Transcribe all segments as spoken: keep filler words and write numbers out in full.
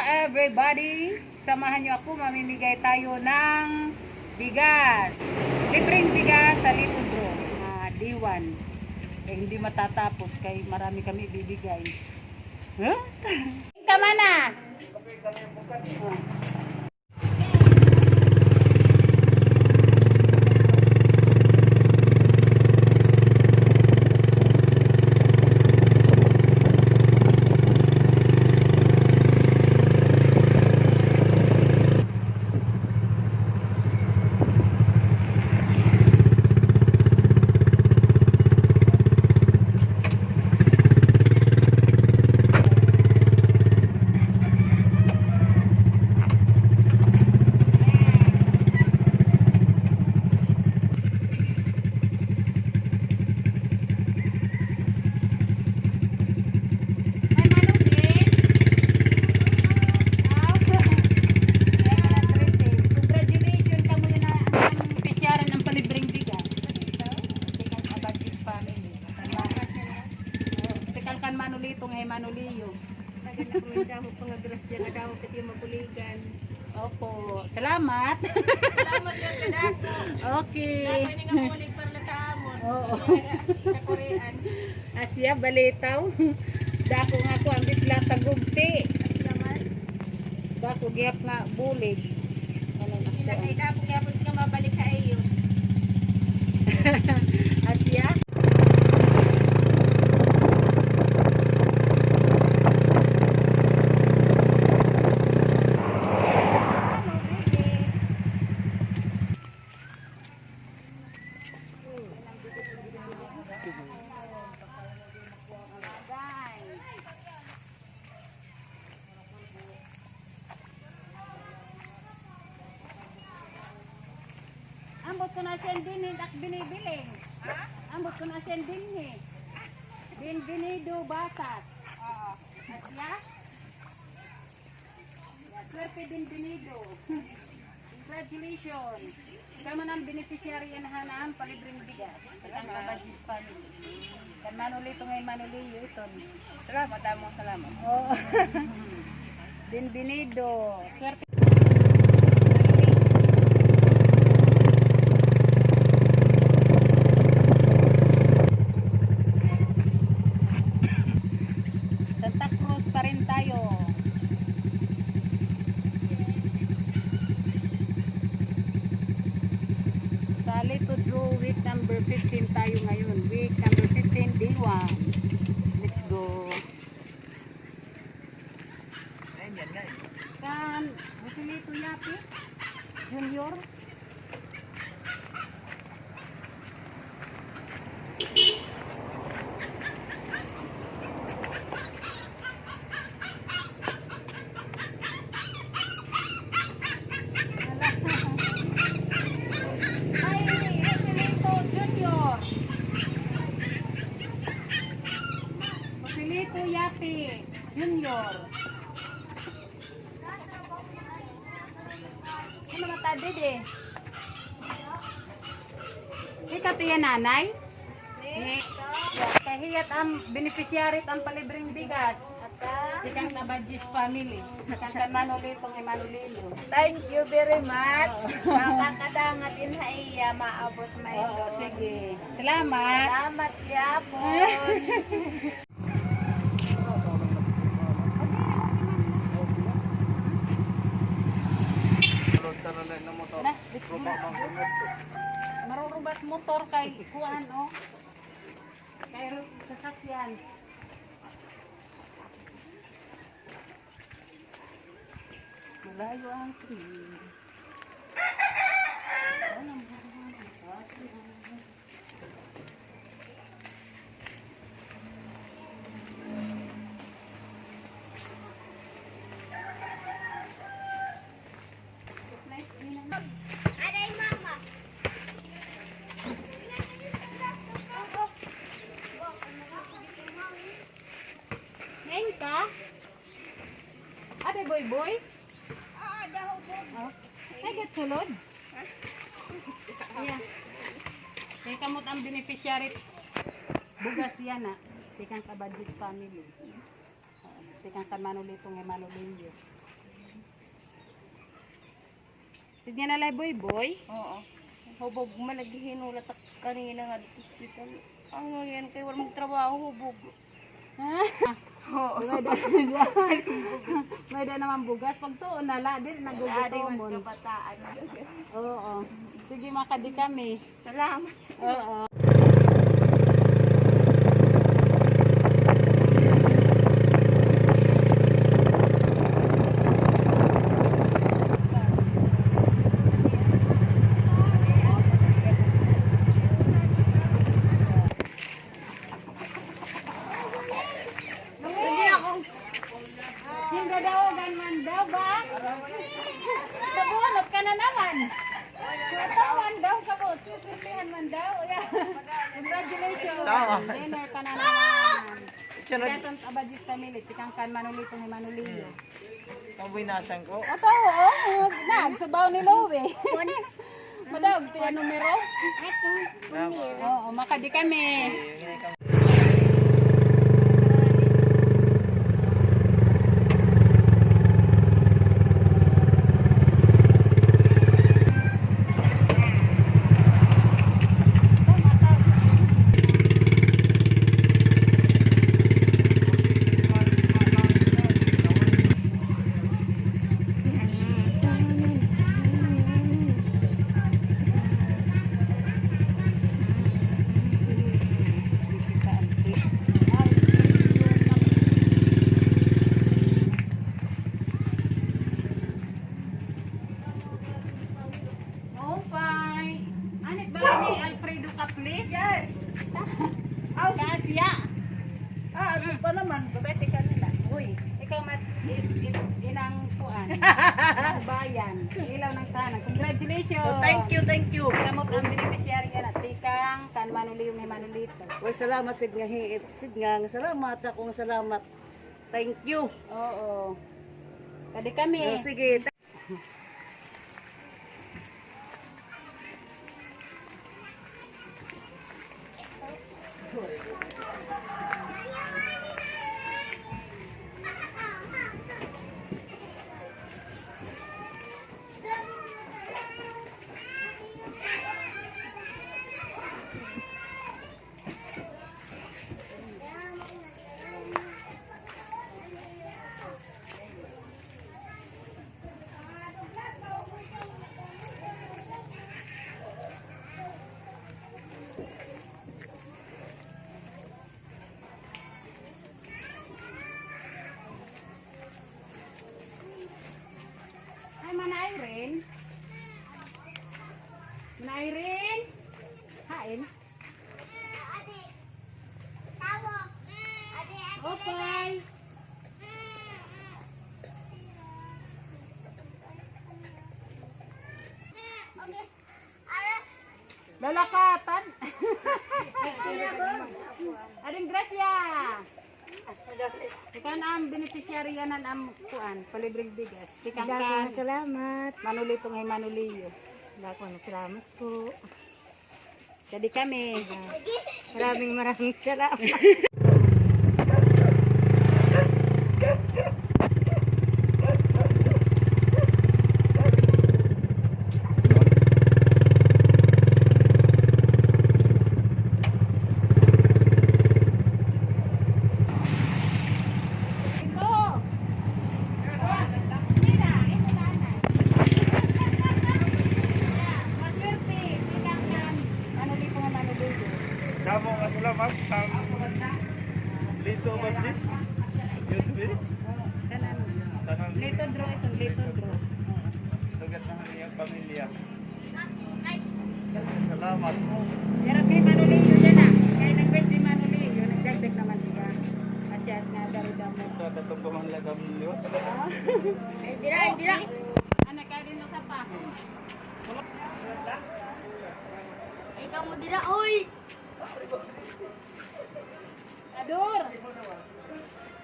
Everybody, samahan niyo ako, mamimigay tayo ng bigas. Libreng bigas sa Little Draw. Ah, D one. Eh, hindi matatapos kay marami kami bibigay. Huh? Kamana! May manok, eh. Wow. May manok, eh. Congratulations, kamo yana an beneficiary han palibreng bigas. Tikang Abadjis family. Salamat. Oh, tikang kan Manolito nga hi Manolio. Tagan ako nga damo pa nga grasya nga damo pati mabuligan. Opo. Salamat. Salamat nga kadako. Okay. Dapat ini nga bulig para la ta amon. Oo. Kaya nga, kakurian. Asya, balitaw. Dako nga ako, ang bisla tagugti. Asya man. Dako gihap nga bulig. Ano na Sige na, po? Kay dako gihap nga mabalik ha iyo. Asya. Ambot ko na siya dinhi, ak binibiling. Ha? Ambot ko na siya dinhi. Bienvenido, Basas. Oo. Asya? Swerte, bienvenido. Congratulations. Kamo na an beneficiary yana han palibreng bigas. Tikang Abadjis family. Kan Manolito nga hi Manolio iton. Salamat, damo salamat. Oo. Bienvenido. Swerte. Santa Cruz pa rin tayo. Sa Little Draw, week number fifteen tayo ngayon. Week number fifteen, day one. Let's go. Kan Joselito Yapi Junior. Ay, Joselito Junior. Joselito Yapi Junior. Ano matadi di? Ikaw tiya nanay? Ni, kay hiya it am beneficiary it am palibreng bigas. Tikang Abadjis family. Tikang kan Manolito nga hi Manolio. Thank you very much. Makakadangat in ha iya, maabot na ito. Oo, sige. Salamat. Salamat gihapon. Na, marurubat motor kay kuan, o. Kay ru-, sasakyan. Malayo ang train. Ngayon ka? Ate Boy Boy? Ah, daw po. Oh. Ay, kat sulod? Iya. Kay kamo it am beneficiary. Bugas yana. Tikang Abadjis family. Oo. Tikang kan Manolito nga hi Manolio. Sige na la, Boy Boy. Oo. Hubog man lagi hinulat ak kanina ngadto hospital. Ano yan, kay wala magtrabaho, hubog. Ha? Oo. May da, may da naman bugas. Pagtuon na la, diri na gugutomon. Kabataan. Oo. Sige, makadi kami. Salamat. Oo. Hindi ako. Hingga daw, ganman daw ba? Sa bunot ka na naman. Sa bunot daw, sa bunot. Sisirlihan man daw. Yeah. Congratulations. Tama. Winner ka na naman. Siya nag- Katon Abadjis family, tikang kan Manolito ni Manolio. Mabuhay na sangko. Ato, oo. Nagsabaw ni Louie. Madaog, tiya numero. Oo, makadi kami. Maupay. Anit ba ni Alfredo Caplis? Yes. Aw. Kaasya. Ah, ato pa naman. Babati ka nila. Uy, ikaw mat-, i-, i-, inang kuan. Inang bayan. Ilaw ng tanan. Congratulations. Oh, thank you, thank you. Kamot ang beneficiary nga na tikang kan Manolio ni Manolito. Uy, salamat, Sidnga, hi-, Sidnga, salamat, akong salamat. Thank you. Oo. Kadi kami. Oh, sige. Ay, Mana Irene. Mana Irene. Hain. Okay. Lalakatan. Ading Gracia. Ikaw na an beneficiary yana an kuan, palibreng bigas. Tikang kan. Dako nga salamat. Manolito nga hi Manolio. Dako nga salamat po. Kadi kami. Maraming, maraming salamat. Damo nga salamat kan Lito Baptist Youth Wing. Tanan. Lito Draw, ito, Lito Draw. Sugat na an iya pamilya. Salamat. Pero kay Manolio yana. Kay nag-birthday Manolio, nagdagdag naman siya. Masyad nga dari damo. Ito, katong pamangla sa Manolio. Ay, dira, ay, dira. Anak ka din sa pa. Ikaw mo dira, oy! Ador!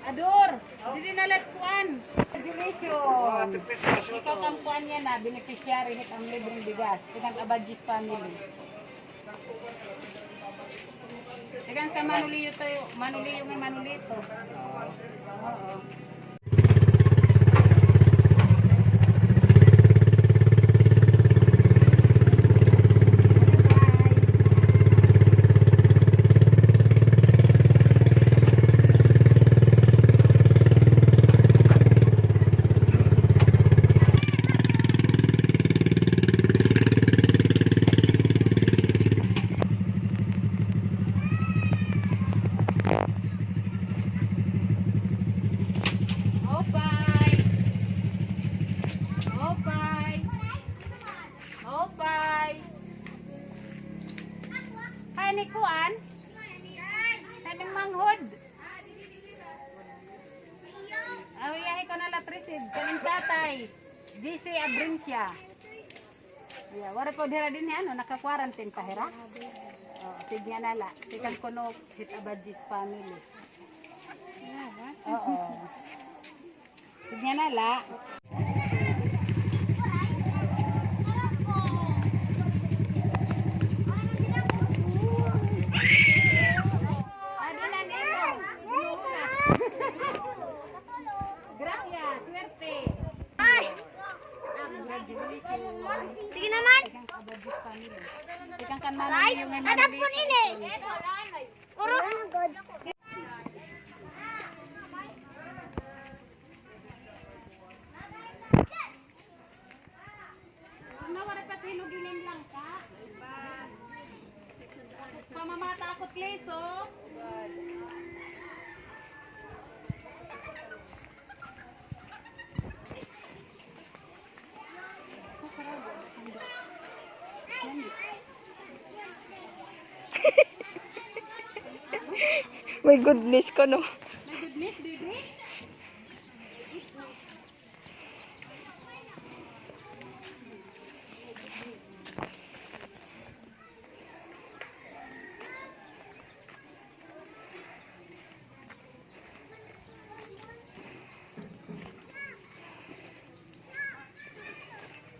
Ador! Diri na la kuan. Congratulations. Ikaw kan kuan yana, beneficiary hit an libreng bigas. Tikang Abadjis family. Tikang kan Manolio to, Manolio nga Manolito. Oo. Kaning tatay, J C Abrencia. Yeah, waray pa dira dinhi, ano, naka-quarantine pa hira. Oh, sige na la. Tikang kuno hit Abadjis family. Oo. Sige na la. Adi na nito. Gracias, suerte. Ay! Sige naman. Tikang kan Mama Leo ngay Manolito. Ini. Kurot. Ano, waray pa hinog ini nga langka. Pamamata ako, please, oh. My goodness ko, no? My goodness, baby.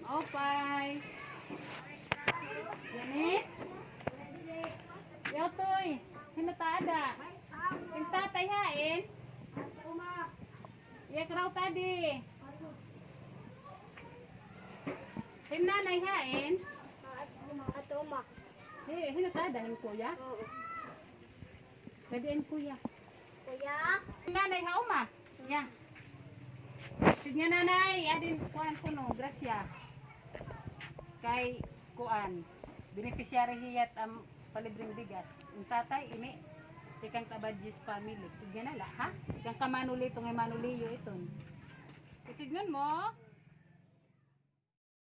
Maupay. Janet? Yotoy, hin-o ta ada? Hin tatay hain? Iya ka raw tadi. Hin nanay hain? Ato, ma. Hin-o ta ada, hin kuya? Oo. Pwede an kuya. Kuya? Nanay ha uma. Ya. Sige nga, nanay, adin kuan kuno, grasya. Kay kuan, beneficiary hiya it am palibreng bigas. An tatay, ini, tikang Tabadjis family. Sige na la, ha? Tikang ka Manolito ngay Manolio iton. Isidnon mo?